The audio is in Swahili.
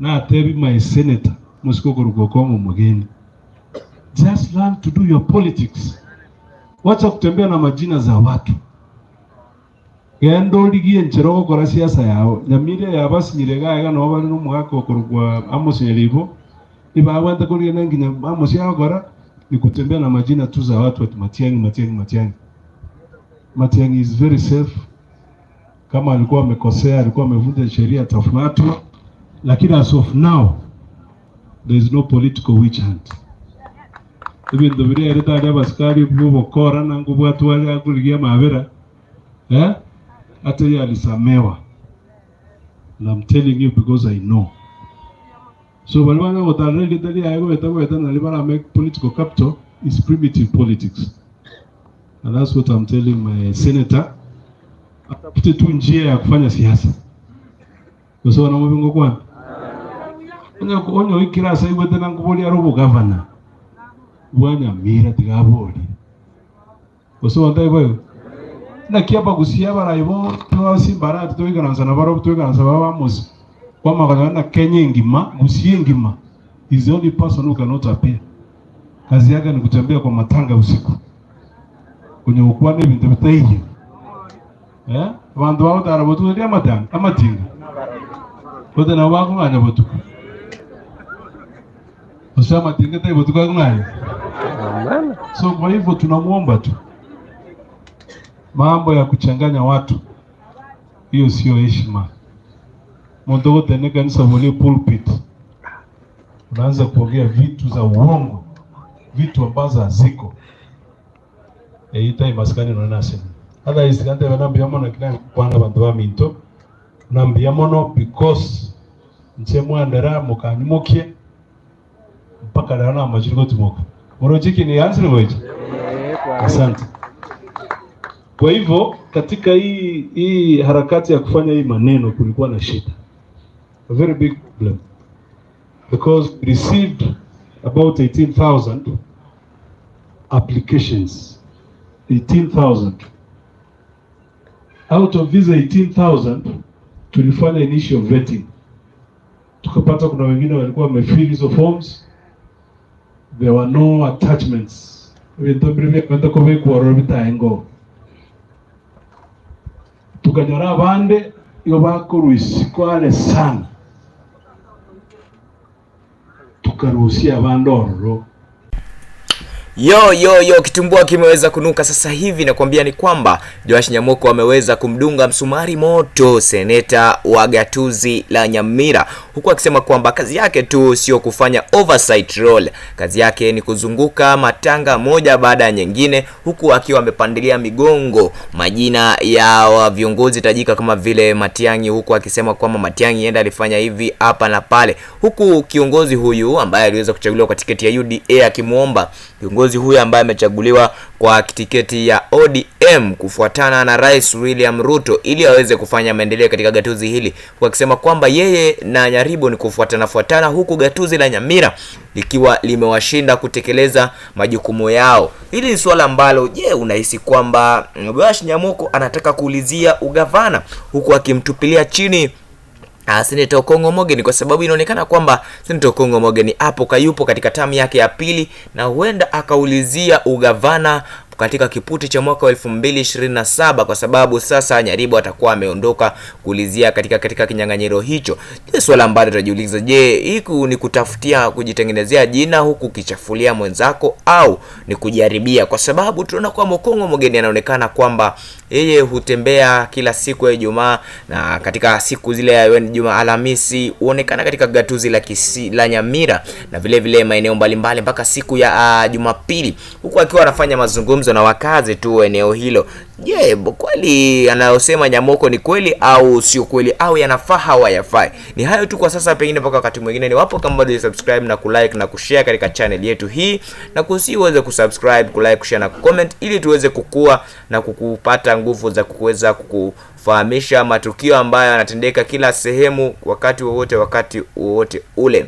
Natebi my senator mosike okorokwa Okong'o Omogeni, just learn to do your politics. Wacha kutembea na majina za watu. Genda origie enchera ogokora siasa yao. Nyamira yabasinyire iga iga nabo bare na omogaka okorokwa Amos Nyaribo, ibabwate korigena nginya Amos agokora ni kutembea na majina tu za watu ati Matiang'i, Matiang'i, Matiang'i. Matiang'i is very safe. Kama alikuwa amekosea, alikuwa amevunja sheria, atafuatwa. Lakini as of now, there is no political witch hunt. Ebinto biria ere tari abasikari b'obokora na nkobwatwa are akorigia amabera, eh? Hata yeye alisamewa. And I'm telling you because I know. So bari banga gotarera erieta riaye goeta goeta nari bara make political capital is primitive politics. And that's what I'm telling my senator. Atafute tu njia ya kufanya siasa. Gose bono mobe ngokwana? Onye onye oikire ase aigwete na nkoboria are obogavana bwa Nyamira tiga aborie. Gose bono tari boigo? Naki abagusia abarai bo twasimbarati toikaransa nabarobwo toikaransa baba Amos kwamagana na Kenya engima, Gusii engima is the only person who cannot appear. Kazi yake ni kutembea kwa matanga usiku. Konya gokwana ebinto bitaiyo. Eh? Abanto bagotara botuko tari amatanga, amatinga. Gose nabo bakong'anya botuko. Gose amatinga tari botuko akong'anya. So kwa hivyo tunamuomba tu. Mambo ya kuchanganya watu hiyo sio heshima. Monto gotene kanisa vole pulpit. Unaanza kuongea vitu za uongo, vitu ambazo haziko. Eita imaskani nona sema. Hata isikante banambia mono kina kwana bantu ba minto. Nambia mono because nche mwandera mukanyimokie mpaka leo na majiriko timoka. Morochiki ni answer wewe. Asante. Kwa hivyo katika hii harakati ya kufanya hii maneno kulikuwa na shida. A very big problem. Because we received about 18,000 applications. 18,000. Out of these 18,000 tulifanya initial vetting. Tukapata kuna wengine walikuwa wamefill hizo forms. There were no attachments. Ebinto mbire biakwenda kobekwa ororo bitaengo. Tukanyora abande igo bakorwa isiko are sana. Tukaruhusia abande ororo. Yo yo yo, kitumbua kimeweza kunuka sasa hivi. Nakwambia ni kwamba Joash Nyamoko ameweza kumdunga msumari moto seneta wa gatuzi la Nyamira, huku akisema kwamba kazi yake tu sio kufanya oversight role, kazi yake ni kuzunguka matanga moja baada ya nyingine, huku akiwa amepandilia migongo majina ya viongozi tajika kama vile Matiang'i, huku akisema kwamba Matiang'i yenda alifanya hivi hapa na pale, huku kiongozi huyu ambaye aliweza kuchaguliwa kwa tiketi ya UDA akimuomba kiongozi huyu ambaye amechaguliwa kwa tiketi ya ODM kufuatana na Rais William Ruto ili aweze kufanya maendeleo katika gatuzi hili, kwa kusema kwamba yeye na Nyaribo ni kufuatana fuatana, huku gatuzi la Nyamira likiwa limewashinda kutekeleza majukumu yao. Hili ni swala ambalo, je, unahisi kwamba Joash Nyamoko anataka kuulizia ugavana huku akimtupilia chini Senator Okong'o Omogeni, kwa sababu inaonekana kwamba Senator Okong'o Omogeni hapo kayupo katika tamu yake ya pili na huenda akaulizia ugavana katika kiputi cha mwaka wa 2027, kwa sababu sasa Nyaribo atakuwa ameondoka kuulizia katika kinyang'anyiro hicho. Je, swala ambalo tutajiuliza, je, hiku ni kutafutia kujitengenezea jina huku ukichafulia mwenzako au ni kujaribia? Kwa sababu tunaona kwamba Okong'o Omogeni anaonekana kwamba yeye hutembea kila siku ya Ijumaa na katika siku zile ya Ijumaa Alhamisi huonekana katika gatuzi la Kisii la Nyamira na vile vile maeneo mbalimbali mpaka siku ya Jumapili, huku akiwa anafanya mazungumzo na wakazi tu eneo hilo. Je, kweli anayosema Nyamoko ni kweli au sio kweli, au yanafaa au hayafai? Ni hayo tu kwa sasa, pengine mpaka wakati mwingine. Ni wapo kama bado subscribe na kulike na kushare katika channel yetu hii, na kusi uweze kusubscribe, kulike, kushare na kucomment ili tuweze kukua na kukupata nguvu za kuweza kukufahamisha matukio ambayo yanatendeka kila sehemu wakati wowote, wakati wowote ule.